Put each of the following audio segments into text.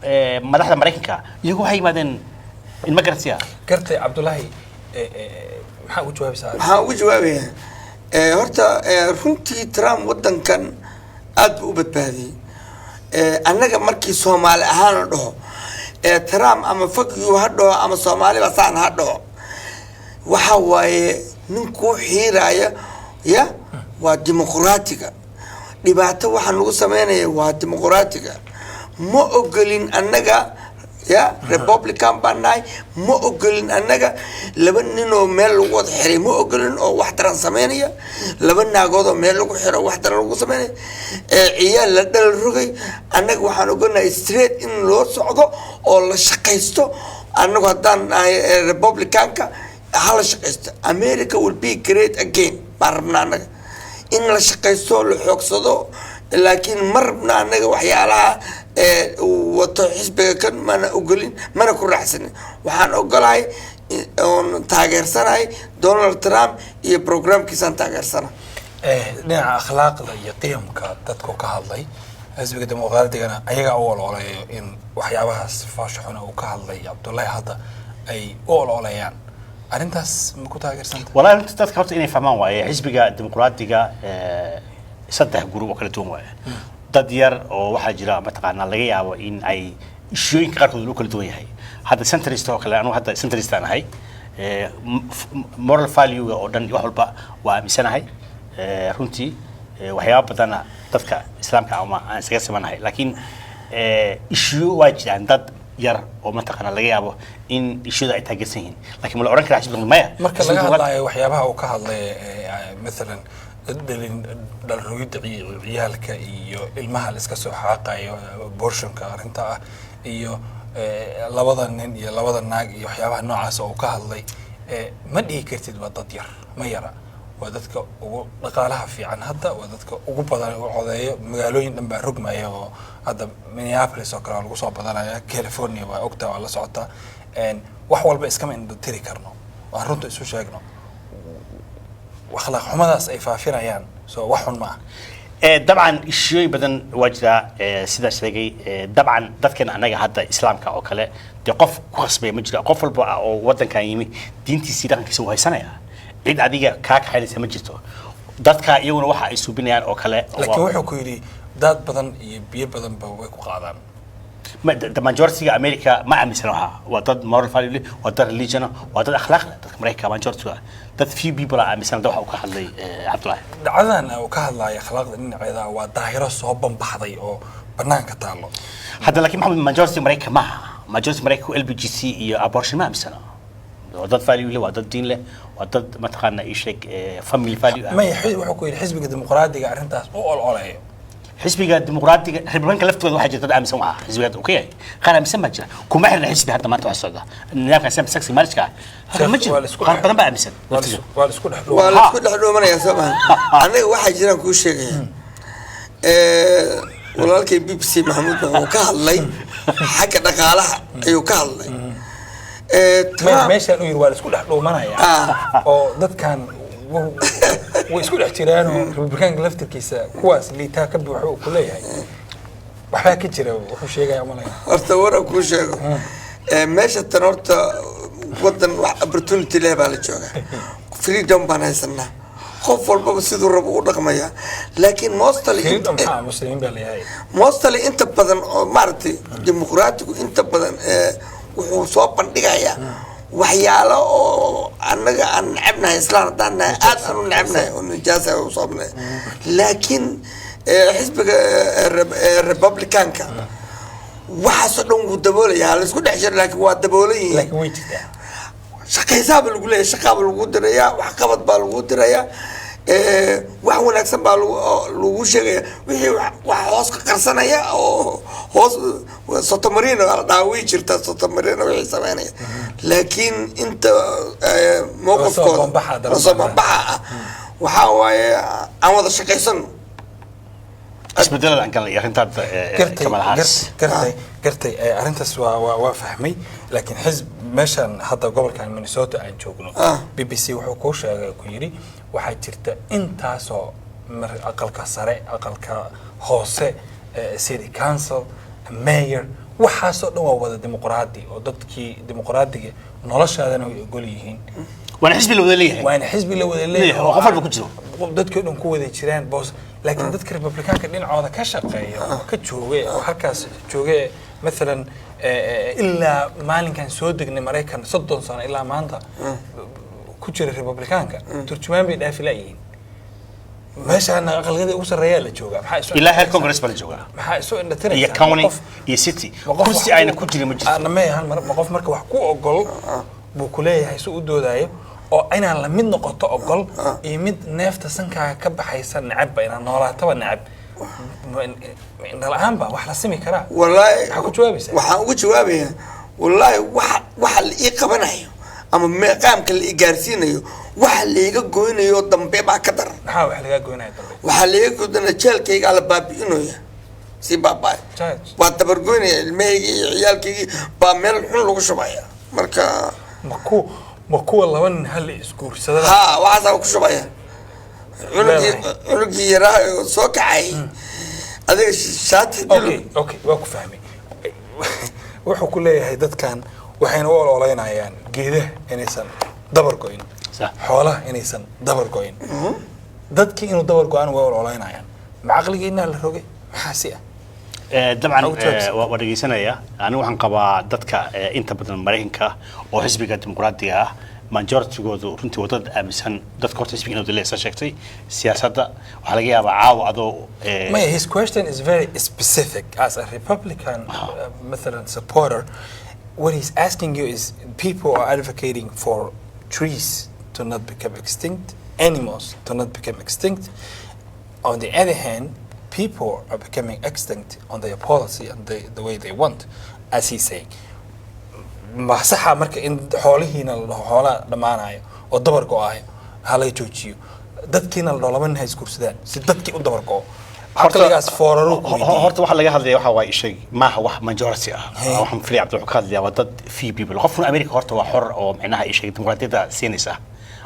Madaxda Maraykanka iyagu waxay yimaadeen immigrants. Gartay. Cabdulaahi, maxaa ugu jawaabaysaa? Waxaan ugu jawaabayaa, horta runtii Trump wadankan aad buu u badbaadiyey. Annaga markii Soomaali ahaan la dhaho, Trump ama fuck you ha dhaho ama Soomaaliba saan ha dhaho, waxa waaye ninkuu xiiraya ya waa dimuqraatiga. Dhibaato waxaa lagu sameynaya waa dimuqraatiga. Ma ogolin annaga ya Republican baan nahay. Ma ogolin annaga laba nin oo meel lagu wada xiray, ma ogolin oo wax daran sameynaya, laba naagood oo meel lagu xiro, wax daran lagu sameynaya, ee ciyaal la dhal rogay. Annaga waxaan ogolnahay straight in loo socdo oo la shaqaysto. Annagu haddaan nahay Republicanka, hala shaqaysto, America will be great again baan rabnaa annaga, in la shaqaysto, la xoogsado. Laakiin ma rabna annaga waxyaalaha ee uu wato xisbiga kan, mana ogolin, mana ku raacsanin. Waxaan ogolahay oon taageersanahay Donald Trump iyo programkiisaan taageersanahay. Dhinaca akhlaaqda iyo qiyamka dadku ka hadlay, xisbiga Dimuqraadiigana ayagaa u ololeeyo in waxyaabahaas foosha xuna uu ka hadlay Cabdullaahi hadda ay u ololeeyaan. Arrintaas ma ku taageersanta? Wallahi runtii dadka horta inay fahmaan waaye, xisbiga Dimuqraadiga saddex group oo kala duwan waaye. Dad yar oo waxaa jira mataqaanaa laga yaabo in ay issue-yooyinka qaarkood lagu kala duwan yahay. Hadda centrist oo kale, anugu hadda centrist aan ahay, moral value-ga oo dhan wax walba waa aaminsanahay. Runtii waxyaaba badanna dadka Islaamka ama aan isaga simanahay, laakiin issue waa jiraan dad yar oo mataqaanaa laga yaabo in issue-da ay taageersan yihiin, laakiin ma la odhan karaa xisbiga maya. Marka xisbiga laga hadlaayo waxyaabaha uu ka hadlay, maalan dhalin dhalrogidda ciyaalka iyo ilmaha la iska soo xaaqayo, abortionka arrinta ah, iyo labada nin iyo labada naag iyo waxyaabaha noocaas oo uu ka hadlay, ma dhihi kartid waa dad yar. Ma yara, waa dadka ugu dhaqaalaha fiican hadda, waa dadka ugu badan u codeeyo. Magaalooyin dhan baa rogmaya oo hadda Minneapolis oo kale waa lagu soo badanaya, California waa ogtaa, waa la socotaa. Wax walba iskama indhatiri karno, waan runta isu sheegno. Akhlaaq xumadaas ay faafinayaan soo wax xun ma ah? Dabcan issue-yooyin badan waa jiraa, sidaa sheegay. Dabcan dadkan annaga hadda Islaamka oo kale dee qof ku khasbaya ma jiro. Qof walba oo waddankan yimi diintiisii dhaqankiisa wuu haysanaya, cid adiga kaa kaxaynaysa ma jirto. Dadka iyaguna waxa ay suubinayaan oo kale laakiin wuxuu ku yidhi daad badan iyo biyo badanba way ku qaadaan. The majority-ga America ma aaminsana. Waxa waa dad moral value leh, waa dad religion ah, waa dad akhlaaq leh dadka Maraykanka majority-ga. Dad few people ah aaminsan waxa uu ka hadlay Cabdullaahi. Dhacdadan uu ka hadlayo akhlaaqda dhinaceeda waa daahiro soo banbaxday oo banaanka taallo. Hadda laakiin Maxamed, majority Maraykanka maaha. Majority Maraykanka LBGC iyo abortion ma aaminsana. Waa dad value leh, waa dad diin leh, waa dad mataqaana ii sheeg family value ah. Maya, wuxuu ku yidhi xisbiga Dimuqraadiga arrintaas u ololeeyo. Xisbiga Dimuqraadiga, Republicanka laftooda waxaa jira dad aaminsan. Waxa xisbiga uu ka yahay qaar aaminsan baa jira. Kuma xirna xisbi. Hadda maanta waxa socda nidaamka same sex marriage-ka ah ma jiro. Waa la isku qaar badan baa aaminsan. Waa la isku dhex waa dhuuman. la isku dhex dhuumanaya, soo maha? Annaga waxaa jiraan kuu sheegaya, walaalkay BBC Maxamuud baa uu ka hadlay xagga dhaqaalaha ayuu ka hadlay. Trump Meeshaan uu yidhi waa la isku dhex dhuumanaya oo dadkan way isku dhex jiraanoo Republikaanka laftirkiisa kuwaas liitaa ka buuxo uu ku leeyahay waxbaa ka jira wuxuu sheegaya umalaya. Horta waran kuu sheego. Meesha tan horta wadan wax opportunity leh baa la joogaa, freedom baan haysanaa, qof walbaba siduu rabo u dhaqmaya, laakiin mostly Freedom maxaa, Muslimiin baa leeyahay. Mostly inta badan oo maaragtay dimuqraatigu inta badan wuxuu soo bandhigayaa waxyaalo oo annaga aan necebnahay, Islaan haddaan nahay aad aan u necebnahay oo nijaasa u soo bandhigaya. Laakiin xisbiga Republicanka waxaasoo dhan wuu daboolayaa. La isku dhex jiro, laakiin waa daboolan yihiin. Laakiin way jirtaa. Shaqaysaaba lagu leeyahay, shaqaaba lagu dirayaa, waxqabad baa lagu dirayaa, wax wanaagsan baa lagu sheegaya. Wixii wax hoos ka qarsanaya oo hoos sotomarino la dhaha way jirtaa, sotomarino wixii sameynaya, laakiin inta mowqifkooda bambaxa dara- lasoo bambaxa ah waxaa waaye aan wada shaqaysano. Isbedelada aan galnay arrintaad Gartay. Kamala Harris. Gartay, arrintaas waa fahmay, laakiin xisb meeshan hadda gobolkan Minnesota aan joogno, BBC wuxuu kuu sheegay, ku yidhi waxaa jirta intaasoo aqalka sare, aqalka hoose, city council, mayor. Waxaasoo dhan waa wada dimuqraadi, oo dadkii dimuqraadiga noloshaadana way ogol yihiin. Waana xisbi la wada leeyahay. Waana xisbi la wada leeyahay. Oo qof walba ku jiro. Dadkii o dhan ku wada jiraan boos, laakiin dadka Republikaanka dhinacooda ka shaqeeya oo ka jooga oo halkaas jooga, maalan ilaa maalinkan soo degnay Maraykan, 30 sano ilaa maanta ku jira Republikaanka, turjumaan bay dhaafi laayihiin. Meeshaana aqaliyada ugu sarreeyaa la joogaa. Maxaa isu Ilaa heer Congress baa la joogaa. Maxaa isu indhatiraysaa? Iyo county iyo city. Kursi ayna ku jirin ma jirto. Namee hal mar, ma qof marka wax ku ogol buu ku leeyahay si u doodaayo oo inaan la mid noqoto ogol, iyo mid neefta sankaaga ka baxaysa necabba, inaan noolaataba necab? Indhala-aan ba wax la simi karaa? Wallaahi. Maxaa ku jawaabaysaa? Waxaan uga jawaabayaa, wallaahi, waxa la ii qabanayo ama meeqaamka la ii gaarsiinayo, waxa laiga goynayo dambe baa ka daran. Maxaa wax lagaa goynaya dambe? Waxaa laiga goynaya jeelkaygaa la baabi'inaya, si baaba'ay. Judge. Waa dabargoynaya ilmahaygi iyo ciyaalkaygii baa meel xun lagu shubaya marka. Ma kuwa laba nin hal isguursadada? Ha, waxaasaa ku shubaya cunugii. Leedahay. Cunugii yaraa oo soo kacay adiga shaati haddii Okay, waa ku fahmay. Wuxuu ku leeyahay dadkan waxayna u ololeynayaan geedaha inaysan dabar go'in, xoolaha inaysan dabar go'in, dadkii inuu dabar go'aan way ololeynayaan. Ma caqligeennaa la rogay? Maxaa si ah? Dabcan. Ugu jawaabsa. Waa dhegeysanaya. Anigu waxaan qabaa dadka inta badan Maraykanka oo xisbiga Dimuqraadiga ah majoritygoodu runtii waa dad aaminsan dadka horta xisbiga inuu leeyahay sheegtay siyaasadda. Waxaa laga yaabaa caawa adoo Maya, his question is very specific. As a Republican, مثلا supporter, what he's asking you is people are advocating for trees to not become extinct, animals to not become extinct. On the other hand, people are becoming extinct on their policy and the way they want, as he's saying. Ma saxa marka in xoolihiina la dhaho xoolaa dhammaanayo oo dabar go'aayo ha laga joojiyo, dadkiina la dhaho laba nin ha isguursadaan si dadkii u dabar go'o? Caqligaas fooraruu ku weydiiyey. Horta waxa laga hadlaya waxa waaye sheeg maaha wax majority ah. Waxaan filaya Cabdi wuxuu ka hadlayaa waa dad few people. Qofkuna America horta waa xor oo micnaha ay sheegay dimuqraadiyadda siinaysa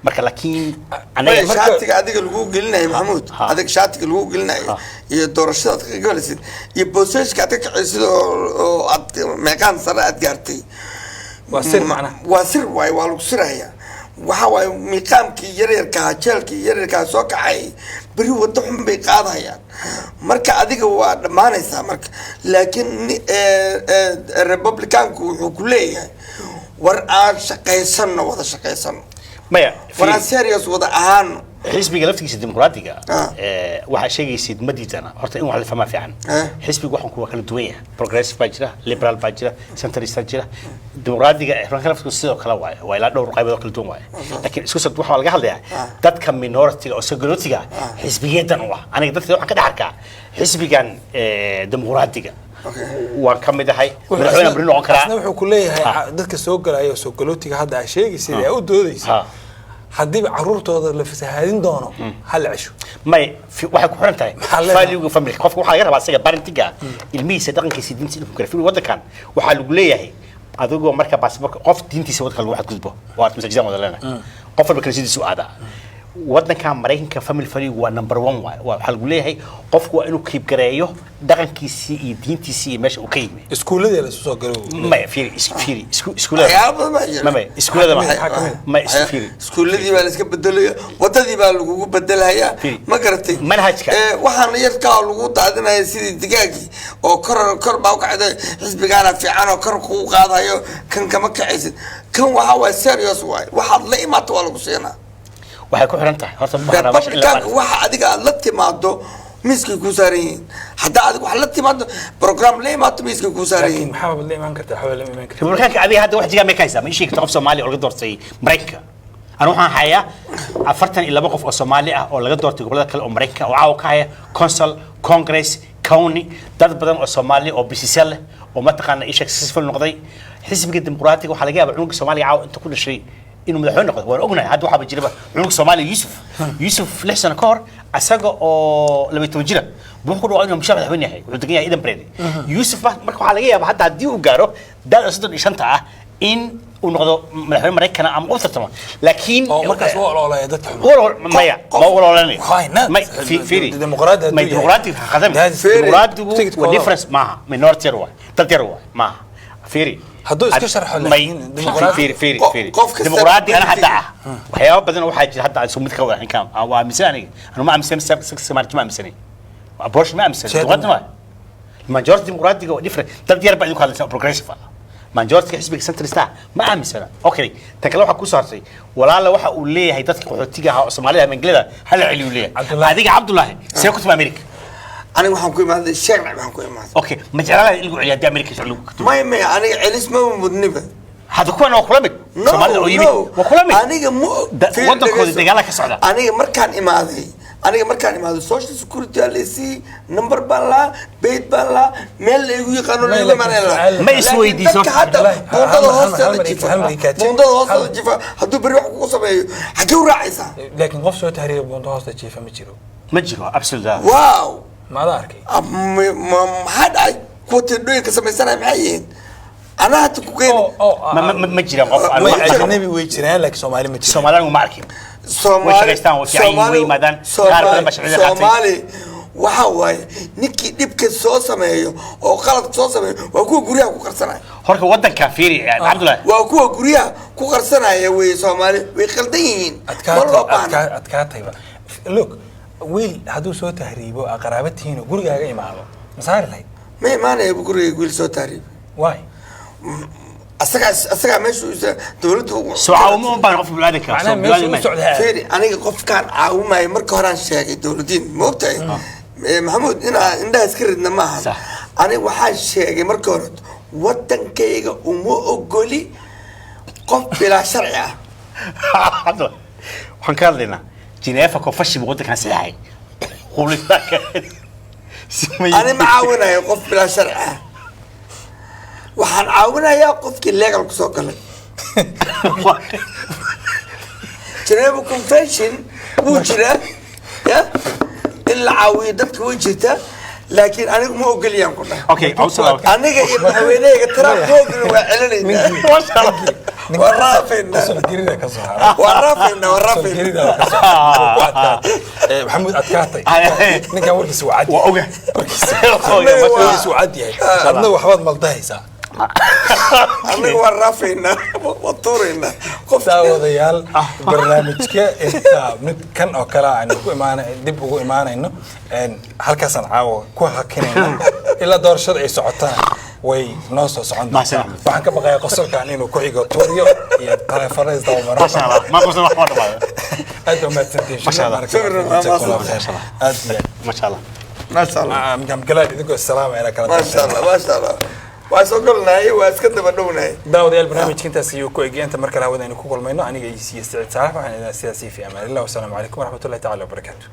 marka, laakiin anaga Shaatiga adiga lagu gelinayo, Maxamuud, adiga shaatiga lagu gelinayo iyo doorashada aad ka galaysid iyo boosashka aad ka kacaysid oo aad meeqaan sare aad gaartay. Waa sir macnaha. Waa sir waaye, waa lagu siraya. Waxa waaye miiqaamkii yaryarkaa, jeelkii yaryarkaa soo kacay beri waddo xun bay qaadayaan. Marka adiga waa dhammaanaysaa marka, laakiin Republicanku wuxuu ku leeyahay war aan shaqaysano, wada shaqaysano, Maya. war aan serious wada ahaano. Xisbiga laftigiisa Dimuqraadiga waxaa sheegaysid ma diidana. Horta in wax la fahmaa fiican. Xisbiga waxaan kuwa kala duwan yahay: progressive baa jira, liberal baa jira, centrist baa jira. Dimuqraadiga ranka laftigiisa sidoo kale waaye, waa ilaa dhowr qaybood oo kala duwan waaye, laakiin isku soo waxaa laga hadlayaa dadka minority-ga oo sogolootiga xisbigeedan u ah. Aniga dadka waxaan ka dhex arkaa xisbigan Dimuqraadiga waan ka mid ahay, madaxweyne beri noqon karaa. Asna wuxuu ku leeyahay dadka soo galaya oo soo galootiga hadda aa sheegaysid ee u doodaysa, haddiiba caruurtooda la fasahaadin doono, ha la cesho. May, waxay ku xiran tahay Maxaa leedahay? value family. Qofka waxaa laga rabaa isaga parentinga, ilmihiisa, dhaqankiisa, diintiisa inuu ku kala firi. Wadankan waxaa lagu leeyahay adigoo marka baasaboorka qof diintiisa wadanka lagu xadgudbo, waa masaajidaan wada leenahay, qof walba kaniisadiisa u aadaa. Wadanka Maraykanka family value waa number one waay. Waxaa lagu leeyahay qofku waa inuu keep gareeyo dhaqankiisii iyo diintiisii iyo meesha uu ka yimi. Iskuulladii la isu soo galo. Maya, fiiri, fiiri, iskuulada Waxyaalo badan baa jira. Maya, iskuulada ma Maxaa ka mid? Ma isku fiiri. Iskuuladii baa la iska bedelaya, wadadii baa lagugu bedelhayaa. Fiiri. Ma garatay? Manhajka. Waxaana yarkaa lagu daadinaya sidii digaagii oo kor kor baa ukacday. Xisbigaana fiican oo kor kugu qaadayo, kan kama kacaysid. Kan waxa waay serious waay, waxaad la imaato waa lagu siinaa. Waxay ku xiran tahay horta waxaan rabaa meesha in la Republicanka waxa adiga aad la timaado miiskay kuu saaran yihiin. Haddaa adiga wax la timaado, program la imaato, miiskay kuu saaran Laakiin yihiin. maxaa la imaan kartaa? Waxba lama imaan kartaa. Republikaanka adiga hadda wax jigaa may ka haysaa? Ma ii sheegi karta qof Soomaali oo laga doortay Maraykanka? Anigu waxaan hayaa 42 qof oo Soomaali ah oo laga doortay gobollada kale oo Maraykanka oo caawa ka haya council, congress, county, dad badan oo Soomaali oo business leh oo mataqaana ii sheeg successful noqday. Xisbiga Dimuqraadiga waxaa laga yaabaa cunuga Soomaaliga caawa inta ku dhashay inuu madaxweyne noqdo. Waan ognahay hadda waxaaba jiraba cunuga Soomaaliya Yuusuf 6 sano ka hor asaga oo 12 jira buu ku dhawaaqay inuu mushaar madaxweyne yahay. Wuxuu degan yahay Edinburgh Yuusuf. Marka waxaa laga yaabaa hadda haddii uu gaaro da'da 35-ta ah. In uu noqdo madaxweyne Maraykana ama u tartamo, laakiin Oo markaas u ololaya dadka xun. Maya, ma ololanayo. Why not? May fiiri. Dimuqraadi hadduu May yahay. dimuqraadi khadam. Fiiri. Dimuqraadigu Ticket-kooda. waa difference maaha, minority yar waay, dad yar waay maaha. Fiiri. Hadduu iska sharxo, may laakiin dimuqraadi- fiiri, fiiri, fiiri. Qof kasta- Dimuqraadi ana hadda ah, waxyaabo badan oo waxaa jira hadda aan isku mid ka wada ninkan waa aaminsan. Aniga anu ma aaminsan sex marriage, ma aaminsanay abortion, ma aaminsan. Sheetan. Dimuqraadi ma majority, dimuqraadiga waa different, dad yar baa idinku hadlaysa oo progressive ah. Majority xisbiga centrist ah ma aaminsana. Okay, tan kale waxaa ku saartay walaala waxa uu leeyahay dadka qaxootiga ahaa oo Soomaalida Manglada hala celiyo leeyahay. Cabdullaahi. Adiga Cabdullaahi, see ku timi America? Aniga waxaan ku imaaday sharci baan ku imaaday. Okay, ma jeclaan lahayd in lagu celiyo haddii America sharci lagu tumo? Maya, maya, aniga celis maba mudniba. Hadda kuwan waa kula mid. No, Soomaalida oo yimid no. waa kula mid. Aniga ma Fiir, waddankooda dhegeyso. dagaala ka socda. Aniga markaan imaaday social security aa laysii, number baan lahaa, bayd baan lahaa, meel la igu yaqaano Ma la igu laakiin imaanaya lahaa. Ma Laakiin isweydiiso. dadka hadda Cabdullaahi, buundada hoosteeda jifa, hal mar ikaati. buundada hoosteeda jifa, hadduu berri wax kugu sameeyo, xaggee u raacaysaa? Laakiin qof soo tahriiba buunto hoosta jiifa ma jiro. Ma jiro, absolutely. Wow. Maada arkay? Ah, maxaa dhacay? Kuwa teendhooyinka samaysanaya maxay yihiin? Anaa hadda ku keeni. Ma jiraan qof aan Way ma jiro. Ajnabi way jiraan, laakiin Soomaali ma jiraan. Soomaaliyan ma arkin. Soomaali Way shaqaystaan, way fiican yihiin, way yimaadaan. Qaar badan baa sharciyada qaatay. Soomaali waxa waaye ninkii dhibka soo sameeyo oo qaladka soo sameeyo waa kuwa guryaha ku qarsanaya. Horka waddanka fiiri, Cabdullaahi. Waa kuwa guryaha ku qarsanaya wey. Soomaali way qaldan yihiin, ma loo baahna. Adkaatayba. Look, wiil hadduu soo tahriibo aa qaraabatihiin oo gurigaaga imaado, ma saari lahayd? Ma imaanaya guriga wiil soo tahriib. Why? Asagaa meeshu dowladdu Soo caawimo uma baahan qofka bini'aadamka. Macnaha Soo meesha u bini'aadam socda. Fiiri, aniga qofkaan caawimaayo marka horaan sheegay dowladiin, ma ogtahay? Maxamuud, inaa indhaha iska ridna maaha. Sax. Aniga waxaan sheegay marka hore, wadankayga uma ogoli qof bilaa sharci ah. Cabdullaahi, waxaan ka hadlaynaa Geneva Convention buu waddankan saxeexay. Ani ma caawinayo qof bilaa sharci ah, waxaan caawinayaa qofkii legal kusoo galay. Geneva Convention wuu jiraa ya in la caawiyo dadka, way jirtaa, laakiin anigu ma ogoliyaan ku dhahay. Okay, awsala. Aniga iyo madaxweynehayga Trump ma ogolin, waa celinaynaa, waa raafaynaa. Qosol gerida ka soo haray. Waa raafaynaa, waa Qosol raafaynaa. gerida ka soo haray. Ku adkaatay. Maxamuud, adkaatay. Ninkan warkiisa waa cad. Waa oga. Warkiisa waa cad yahay. Adna waxbaad maldahaysaa. Aniga waa raafaynaa, waa tuuraynaa qof. Daawadayaal, barnaamijka inta mid kan oo kale aynu ku imaana dib ugu imaanayno, halkaasaan caawa ku hakinayna ilaa doorashada ay socotana way noo soo socon doontaa. Mahadsan, Axmed. Waxaan ka baqayaa qosolkan inuu ku xigo tuuryo iyo taleefano isdabamaro. Masha Allah, ma qosolka wax waa dhamaaday. Aad baa mahadsantihiin. Masha Allah. Shukran, waa mahadsan. Aad iyo aad. Masha Allah. Maasha Allah. Galaad idinkoo salaamaya kala. Maasha Allah, maasha Allah, waa soo galnahay, waa iska daba dhownahay. Daawadayaal, barnaamijka intaas ayuu ku egay. Inta mar kale hawada aynu ku kulmayno, aniga iyo Siciid Saalax waxaan idin sidaasi fi amaan illah. Wasalaamu calaykum waraxmatullahi tacaala wabarakaatu.